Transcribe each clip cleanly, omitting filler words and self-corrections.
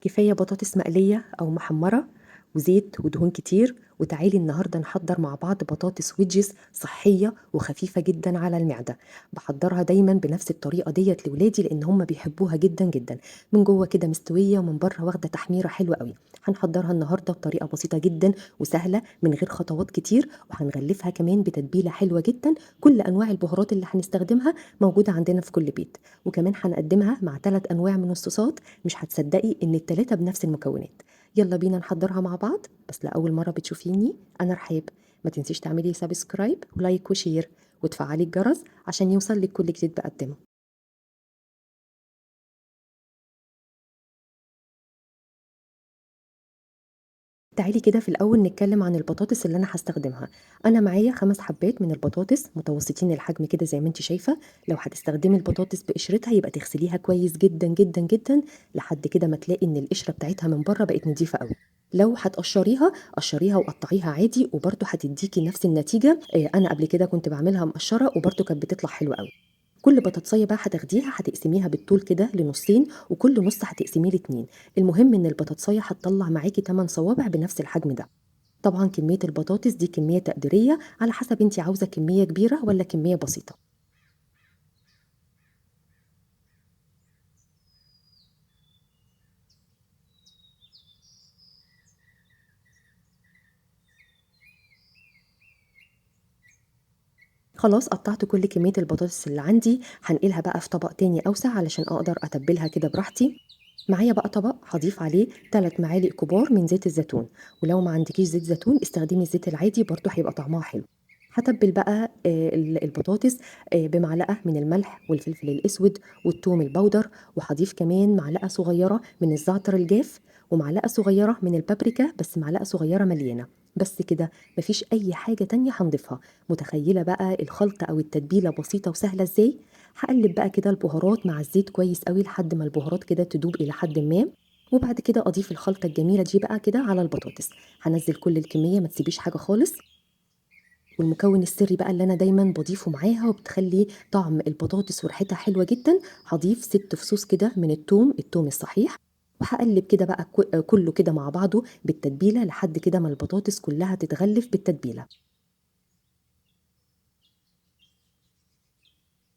كفاية بطاطس مقلية أو محمرة وزيت ودهون كتير، وتعالي النهاردة نحضر مع بعض بطاطس wedges صحية وخفيفة جدا على المعدة. بحضرها دايما بنفس الطريقة ديت لولادي لأن هم بيحبوها جدا جدا، من جوه كده مستوية ومن بره واخدة تحميرة حلوة قوي. هنحضرها النهاردة بطريقة بسيطة جدا وسهلة من غير خطوات كتير، وهنغلفها كمان بتتبيلة حلوة جدا. كل أنواع البهارات اللي هنستخدمها موجودة عندنا في كل بيت، وكمان هنقدمها مع 3 أنواع من الصوصات، مش هتصدقي إن ال3 بنفس المكونات. يلا بينا نحضرها مع بعض. بس لأول مرة بتشوفيني أنا رحاب، ما تنسيش تعملي subscribe و like و share وتفعلي الجرس عشان يوصل لك كل جديد بقدمه. تعالي كده في الأول نتكلم عن البطاطس اللي أنا هستخدمها. أنا معايا 5 حبات من البطاطس متوسطين الحجم كده زي ما انت شايفة. لو هتستخدمي البطاطس بقشرتها يبقى تغسليها كويس جدا جدا جدا لحد كده ما تلاقي إن القشرة بتاعتها من بره بقت نضيفة قوي. لو هتقشريها قشريها وقطعيها عادي وبرده هتديكي نفس النتيجة. أنا قبل كده كنت بعملها مقشرة وبرده كانت بتطلع حلوة قوي. كل بطاطسية بقى هتاخديها هتقسميها بالطول كده لنصين، وكل نص هتقسميه لاتنين. المهم ان البطاطسية هتطلع معاكي 8 صوابع بنفس الحجم ده. طبعا كمية البطاطس دي كمية تقديرية على حسب انتي عاوزة كمية كبيرة ولا كمية بسيطة. خلاص قطعت كل كمية البطاطس اللي عندي، هنقلها بقى في طبق تاني أوسع علشان أقدر أتبلها كده براحتي. معايا بقى طبق هضيف عليه 3 معالق كبار من زيت الزيتون، ولو ما عندكيش زيت زيتون استخدمي الزيت العادي برضو هيبقى طعمها حلو. هتبل بقى البطاطس بمعلقة من الملح والفلفل الأسود والثوم البودر، وهضيف كمان معلقة صغيرة من الزعتر الجاف ومعلقة صغيرة من البابريكا، بس معلقة صغيرة مليانة بس كده، مفيش أي حاجة تانية هنضيفها. متخيلة بقى الخلطة أو التتبيلة بسيطة وسهلة إزاي؟ هقلب بقى كده البهارات مع الزيت كويس قوي لحد ما البهارات كده تدوب إلى حد ما، وبعد كده أضيف الخلطة الجميلة دي بقى كده على البطاطس. هنزل كل الكمية ما تسيبيش حاجة خالص. والمكون السري بقى اللي أنا دايماً بضيفه معاها وبتخلي طعم البطاطس وريحتها حلوة جداً، هضيف 6 فصوص كده من التوم، التوم الصحيح، وهقلب كده بقى كله كده مع بعضه بالتتبيلة لحد كده ما البطاطس كلها تتغلف بالتتبيلة.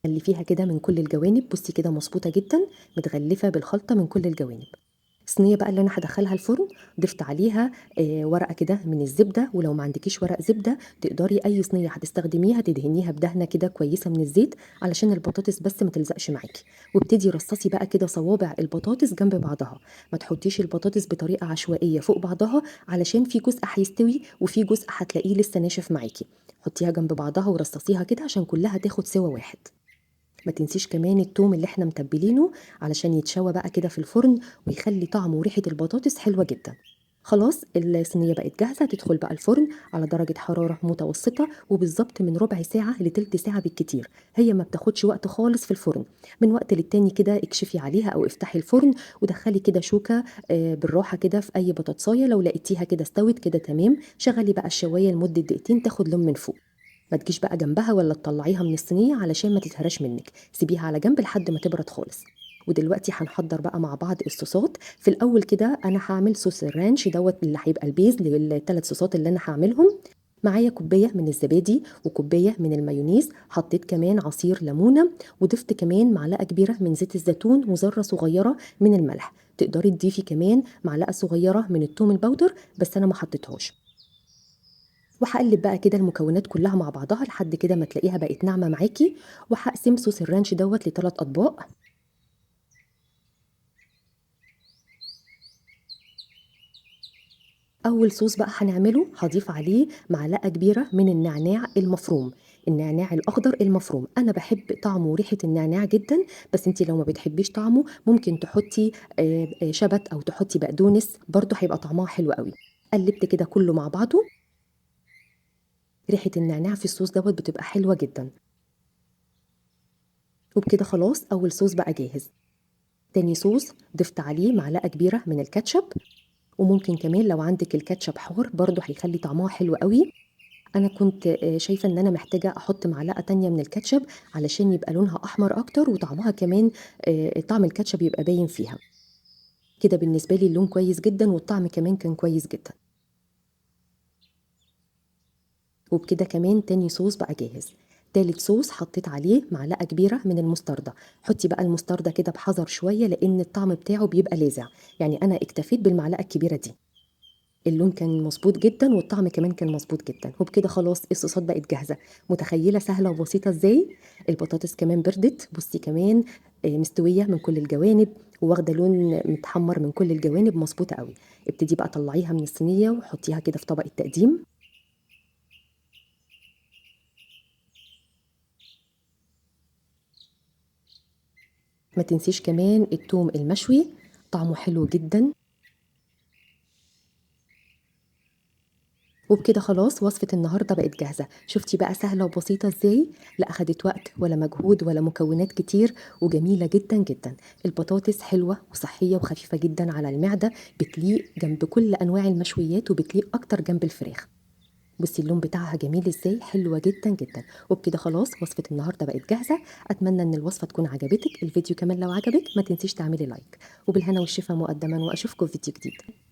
غلفيها كده من كل الجوانب، بصي كده مظبوطة جدا، متغلفة بالخلطة من كل الجوانب. الصينية بقى اللي أنا هدخلها الفرن ضفت عليها ورقة كده من الزبدة، ولو ما عندكيش ورق زبدة تقدري أي صينية هتستخدميها تدهنيها بدهنة كده كويسة من الزيت علشان البطاطس بس ما تلزقش معاكي. وابتدي رصصي بقى كده صوابع البطاطس جنب بعضها، ما تحطيش البطاطس بطريقة عشوائية فوق بعضها علشان في جزء هيستوي وفي جزء هتلاقيه لسه ناشف معاكي. حطيها جنب بعضها ورصصيها كده عشان كلها تاخد سوا واحد. ما تنسيش كمان التوم اللي احنا متبلينه علشان يتشوى بقى كده في الفرن ويخلي طعمه وريحة البطاطس حلوة جدا. خلاص الصينية بقت جاهزة، تدخل بقى الفرن على درجة حرارة متوسطة وبالظبط من ربع ساعة لتلت ساعة بالكتير. هي ما بتاخدش وقت خالص في الفرن، من وقت للتاني كده اكشفي عليها او افتحي الفرن ودخلي كده شوكة، بالراحة كده في اي بطاطساية. لو لقيتيها كده استوت كده تمام، شغلي بقى الشواية لمدة دقيقتين تاخد لون من فوق. ما تجيش بقى جنبها ولا تطلعيها من الصينية علشان ما تتهراش منك، سيبيها على جنب لحد ما تبرد خالص. ودلوقتي هنحضر بقى مع بعض الصوصات. في الأول كده أنا هعمل صوص ال ranch دوت اللي هيبقى ال base للثلاث صوصات اللي أنا هعملهم. معايا كوباية من الزبادي وكوباية من المايونيز، حطيت كمان عصير ليمونة، وضفت كمان معلقة كبيرة من زيت الزيتون وذرة صغيرة من الملح. تقدري تضيفي كمان معلقة صغيرة من التوم البودر بس أنا ما حطيتهاش. وهقلب بقى كده المكونات كلها مع بعضها لحد كده ما تلاقيها بقت ناعمة معاكي. وهقسم صوص ال ranch دوت لتلات أطباق. أول صوص بقى هنعمله هضيف عليه معلقة كبيرة من النعناع المفروم، النعناع الأخضر المفروم. أنا بحب طعمه وريحة النعناع جدا، بس انتي لو ما بتحبيش طعمه ممكن تحطي، شبت أو تحطي بقدونس، برضو هيبقى طعمها حلو قوي. قلبت كده كله مع بعضه. ريحة النعناع في الصوص دوت بتبقى حلوة جدا. وبكده خلاص أول صوص بقى جاهز. تاني صوص ضفت عليه معلقة كبيرة من الكاتشب، وممكن كمان لو عندك الكاتشب حار برضو هيخلي طعمها حلو قوي. أنا كنت شايفة إن أنا محتاجة أحط معلقة تانية من الكاتشب علشان يبقى لونها أحمر أكتر وطعمها كمان، طعم الكاتشب يبقى باين فيها. كده بالنسبة لي اللون كويس جدا والطعم كمان كان كويس جدا. وبكده كمان تاني صوص بقى جاهز. تالت صوص حطيت عليه معلقة كبيرة من المستردة. حطي بقى المستردة كده بحذر شوية لأن الطعم بتاعه بيبقى لاذع، يعني أنا اكتفيت بالمعلقة الكبيرة دي. اللون كان مظبوط جدا والطعم كمان كان مظبوط جدا. وبكده خلاص الصوصات بقت جاهزة. متخيلة سهلة وبسيطة ازاي؟ البطاطس كمان بردت، بصي كمان مستوية من كل الجوانب وواخدة لون متحمر من كل الجوانب، مظبوطة قوي. ابتدي بقى طلعيها من الصينية وحطيها كده في طبق التقديم. ما تنسيش كمان التوم المشوي، طعمه حلو جدا. وبكده خلاص وصفة النهاردة بقت جاهزة. شفتي بقى سهلة وبسيطة ازاي؟ لا أخدت وقت ولا مجهود ولا مكونات كتير، وجميلة جدا جدا. البطاطس حلوة وصحية وخفيفة جدا على المعدة، بتليق جنب كل أنواع المشويات وبتليق أكتر جنب الفراخ. بصي اللون بتاعها جميل ازاي، حلوة جدا جدا. وبكده خلاص وصفة النهاردة بقت جاهزة. أتمنى إن الوصفة تكون عجبتك. الفيديو كمان لو عجبك ما تنسيش تعملي لايك، وبالهنا والشفا مقدما، وأشوفكم في فيديو جديد.